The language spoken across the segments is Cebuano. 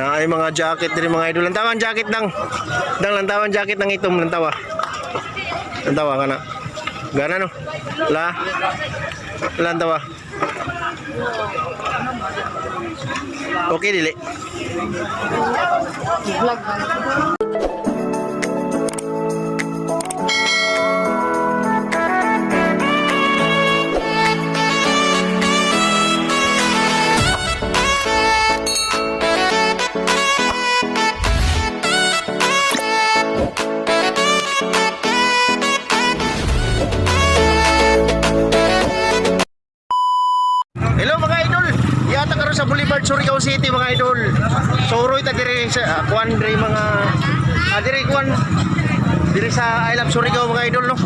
Ay, mga jacket diri, mga idol. Lantawan jacket dang. Dang, lantawan jacket ng itom, lantawa. Lantawa kana. Gana no. La. Lantawa. Okay dili. Vlog. Hello, mga idol. Yata karon sa Boulevard, Surigao City, mga idol. Suroy ta diri sa kuan diri mga diri kuan diri sa I Love Surigao, mga idol, no.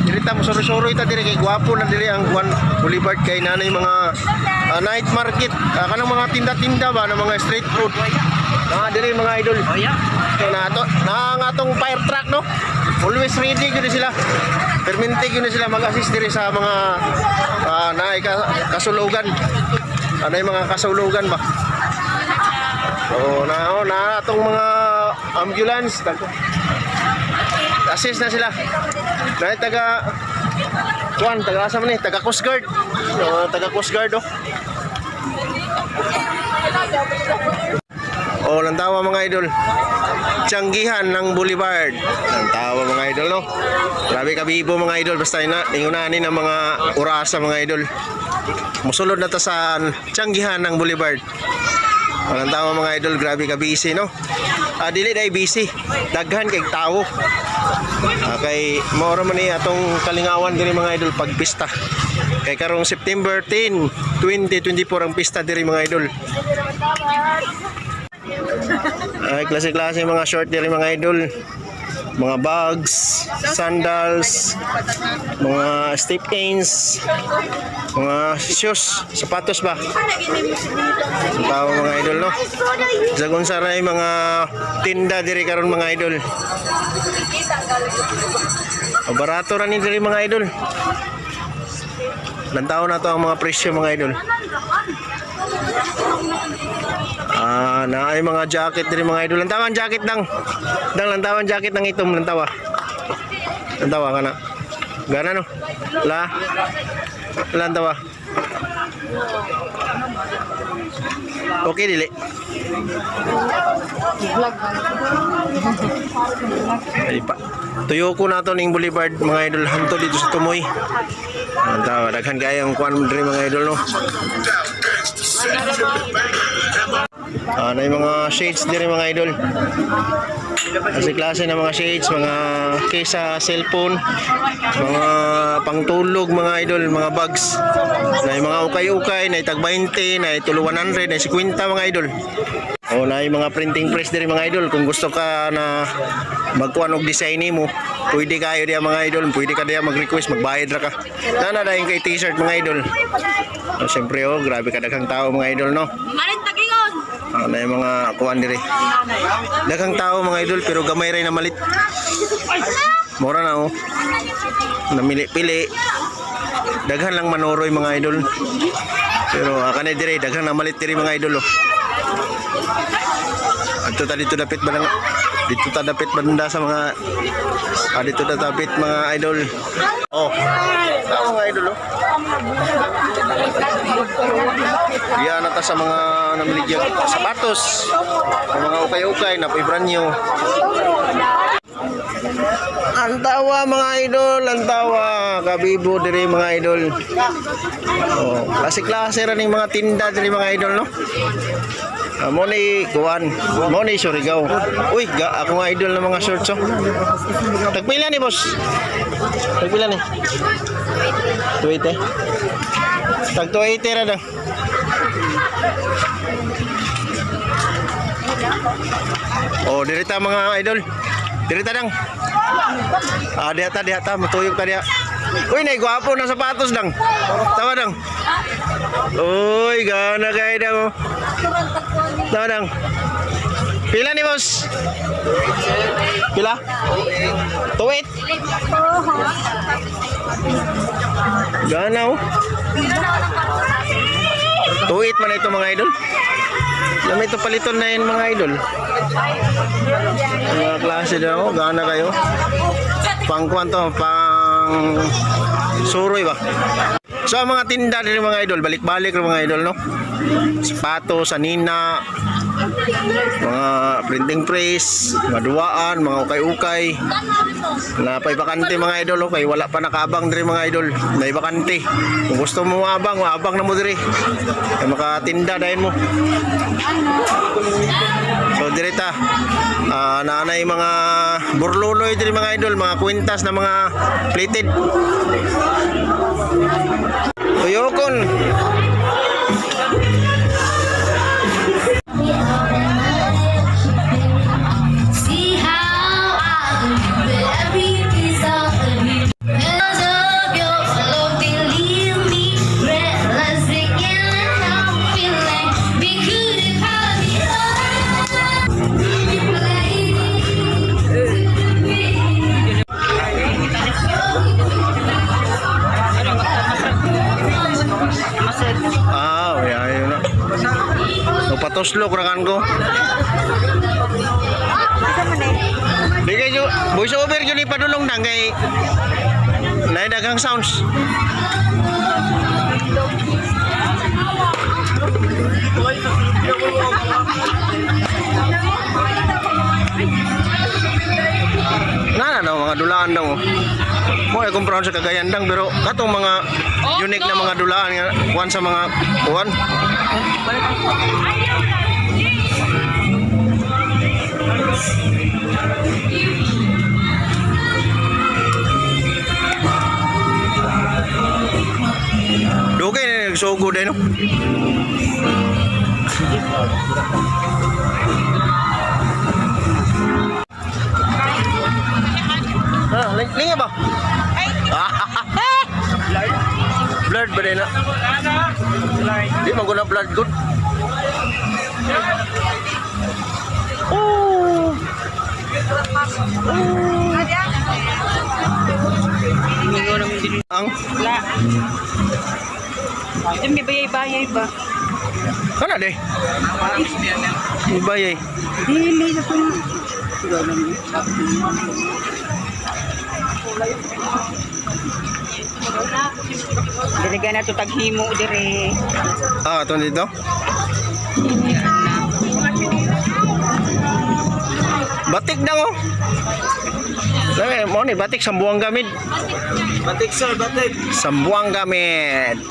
Diri ta mo suroy ta diri kay gwapo na diri ang kuan Boulevard kay nanay mga night market, kanang mga tinda-tinda ba ng mga street food. Mga diri, mga idol. So na to na nga atong fire truck, no. Always ready gyud sila. Permente gyud sila mag-assist diri sa mga naay kasulugan. Ano yung mga kasulugan ba? So na oh, na atong mga ambulance assist na sila. Dahil taga kuan, taga asa man ni, taga Coast Guard. So, taga Coast Guard, oh. Oh, lantawa, mga idol. Tiyanggihan ng Boulevard. Lantawa, mga idol, no. Grabe kabibo, mga idol, basta ina ingunanin ang mga orasa, mga idol. Musulod na ta sa Tiyanggihan ng Boulevard. Walang tao, mga idol, grabe ka busy, no. Dili dai busy. Daghan kay tao. Kay mao man ni atong kalingawan diri, mga idol, pagpista. Kay karong September 10, 2024 ang pista diri, mga idol. Ay, klase-klase mga short diri, mga idol. Mga bags, sandals, mga step-ins, mga shoes, sapatos ba? Ang tao, mga idol, no? Zagon saray mga tinda diri karon, mga idol. O, barato ra ni diri, mga idol. Lantaw na to ang mga presyo, mga idol. Na ay mga jacket diri, mga idol. Lantawan jacket dang. Dang, lantawan jacket ng itom, lantawa. Lantawa kana. Gana no. La. Lantawa. Okay dili. Vlog. Ay pa. Tuyo ko na to ning Boulevard, mga idol, hanto dito sa Tumoy. Ang tawa, daghan kayo ang kuan diri, mga idol, no. Na yung mga shades diri, mga idol. Kasi klase ng mga shades, mga case sa cellphone, mga pangtulog, mga idol, mga bags. Na yung mga ukay-ukay, na tag 20, na tulo 100, na 50, mga idol. O, na yung mga printing press diri, mga idol. Kung gusto ka na magkuan og design nimo, pwede kayo diya, mga idol, pwede ka diya mag-request, magbayad ra ka. Nana dayon kay t-shirt, mga idol. O, siyempre oh, grabe ka daghang tao, mga idol, no. Marit tagingon. Ano yung mga kuan diri. Daghang tao, mga idol, pero gamay rin na malit. Mura na oh. Namili-pili. Daghan lang manoroy, mga idol. Pero kani diri daghan na malit diri, mga idol, oh. Adto ta dito dapit ba lang dito ta dapit banda sa mga dito ta dapit, mga idol. Oh. Tao, mga idol, oh. Diyan na ta sa mga namiligyan sapatos. Ang mga ukay-ukay na brand new. Ang tawa, mga idol, ang tawa. Kabibo diri, mga idol. Oh, klase-klase ra ning mga tinda diri, mga idol, no. Mo ni kuan, mo ni Surigao. Uy, ga, ako nga idol ng mga shorts oh. Tagpila ni boss? Tagpila ni? 280. Tag 280 ra daw. Oh, diri ta, mga idol. Diri ta dang. Diha ta, diha ta, matuyog ta diha. Uy, nay gwapo na sapatos dang. Tawa dang. Uy, gana kay dang. Oh. Tawa dang. Pila ni boss? Pila? 28. Gana oh. 28 man ito, mga idol. Lami ito paliton na yun, mga idol. Mga klase daw, gana kayo. Pang kwan to, pang suroy ba? So ang mga tinda din, mga idol, balik-balik rin, mga idol, no? Sapato, sanina, mga printing press, mga duwaan, mga ukay-ukay. Napay bakante, mga idol, okay, wala pa nakaabang diri, mga idol. May bakante. Kung gusto mo maabang, maabang na mo diri. Kay makatinda dayon mo. So diri ta. Ah, naanay mga burluloy diri, mga idol, mga kwintas na mga plated. Tuyokon. See how I do it, every piece of me. Because of your love, believe me. Realize again how I'm feeling. We could have had it all. We played to the beat. Ah, yeah, ayun na. So patuslok ra kan ko. Di kayo, voice over yun ipadulong nang kay naay daghang sounds. Na na daw, mga dulaan daw. Mo ay kumprar sa Cagayan dang, pero katong mga unique na mga dulaan nga kuan sa mga kuan. Dugay na nagsugo din, no. Ah, lingi ba? Blurred ba din na? Di man ko na blurred good. Oh. Ang Wala. Ito may bayay-bayay ba? kana de. Bayay. Dili sa itong. Diligan na ito taghimo dire. Ah, ito dito. Batik dang oh. Lami, mo ni batik Sambuang Gamid. Batik sir, batik. Sambuang Gamid.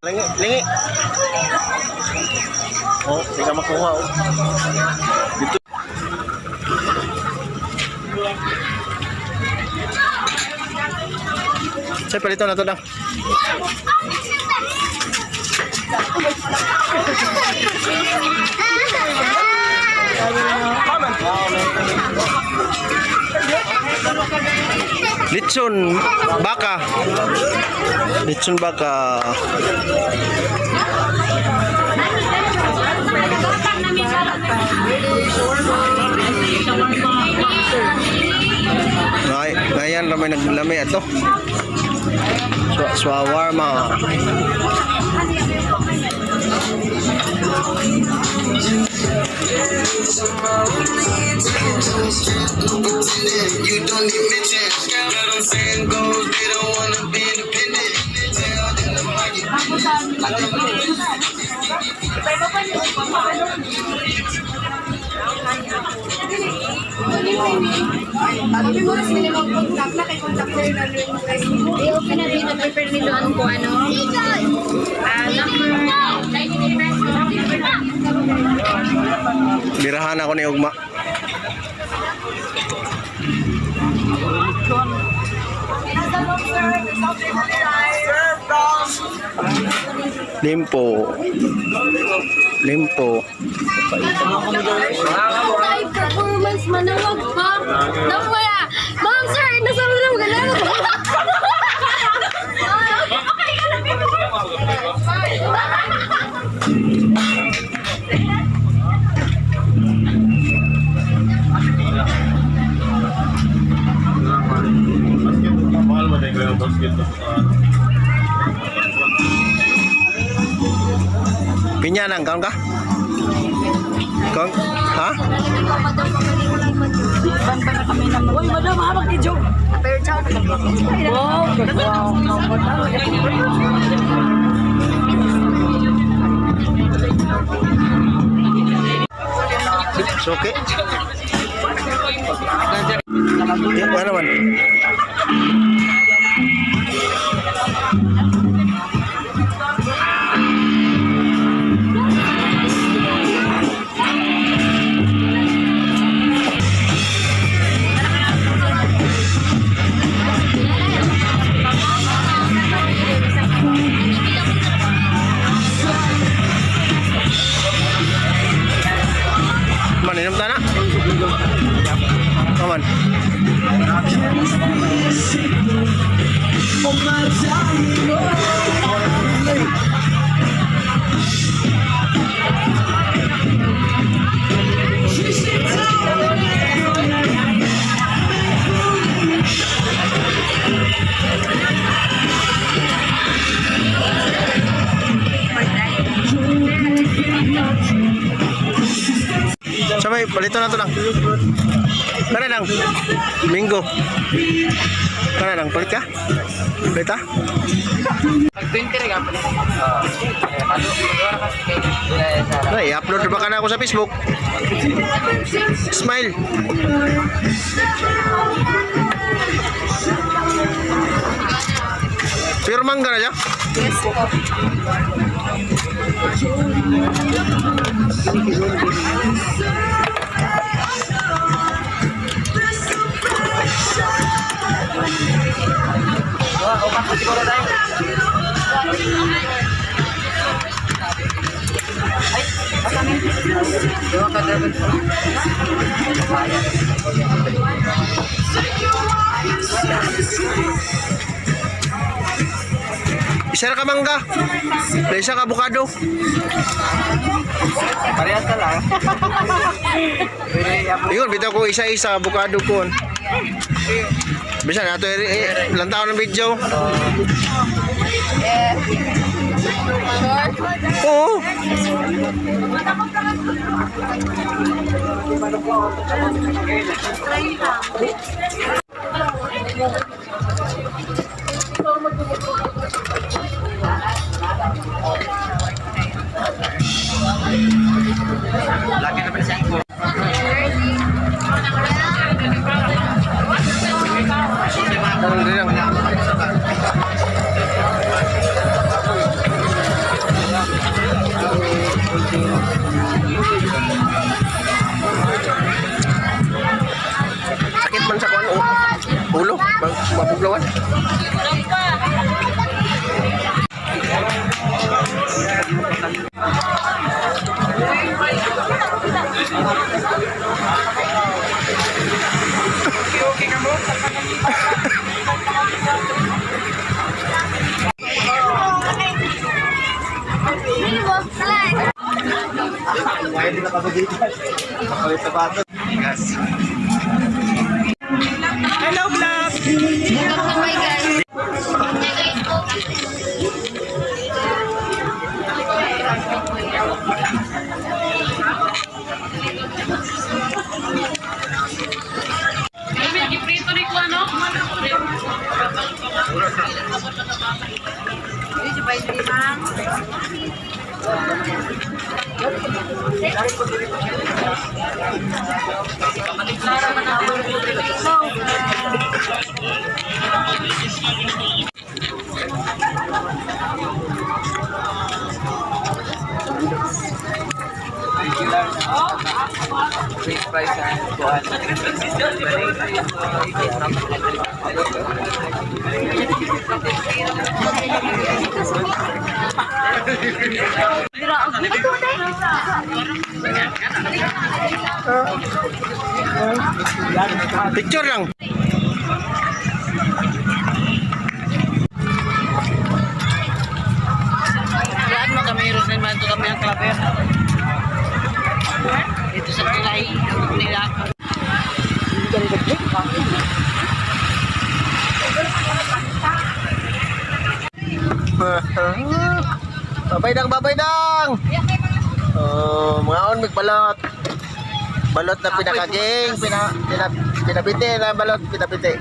Lingi, lingi. Oh, di ka makuha oh. Dito. Sa palito na to daw. Litson baka. Litson baka. Ngay, ngayan ramay naglami ato. Swawarma. You don't need mention. Got them saying goals, they don't wanna be independent. Tell them to market. I-open na rin, prepare nito ano po ano. Ah, number. Birahan ako ni Ugma. Limpo. Limpo. Live performance, manawag pa. Nawala. Ma'am, sir, nasa mo na ganun. Mahal mo tayo yung basket. Pinya nang kaon ka? Kaon? Ha? Uy, madam, habang ni Joe. Wow, wow. Suki. Ano man? Man, inom ta na. Come on. Sabay, palito na to lang. Kana lang. Minggo. Kana lang, palit ka? Palit ka? Pag 20 rin ka pala. Ay, upload ba ka na ako sa Facebook? Smile. Pure mangga na siya? Yes po. Isa ra ka mangga. Na isa ka abukado. Parehas na lang. Ingon, bitaw ko isa-isa abukado ko. Bisa na ito, eh, ilang taon ng video. Oo. Hindi lang. Sakit man sa kuan ulo, mabuglawan. Hello, vlog. Bye guys. Big price ang kuhan. Picture lang. Saan mo kami, Roslyn, manto kami ang klaber. Dito sa tulay, nila. Babay dang, babay dang. Oh, mga on mig balot. Balot na pinakaging, pinabiti na balot, pinabiti.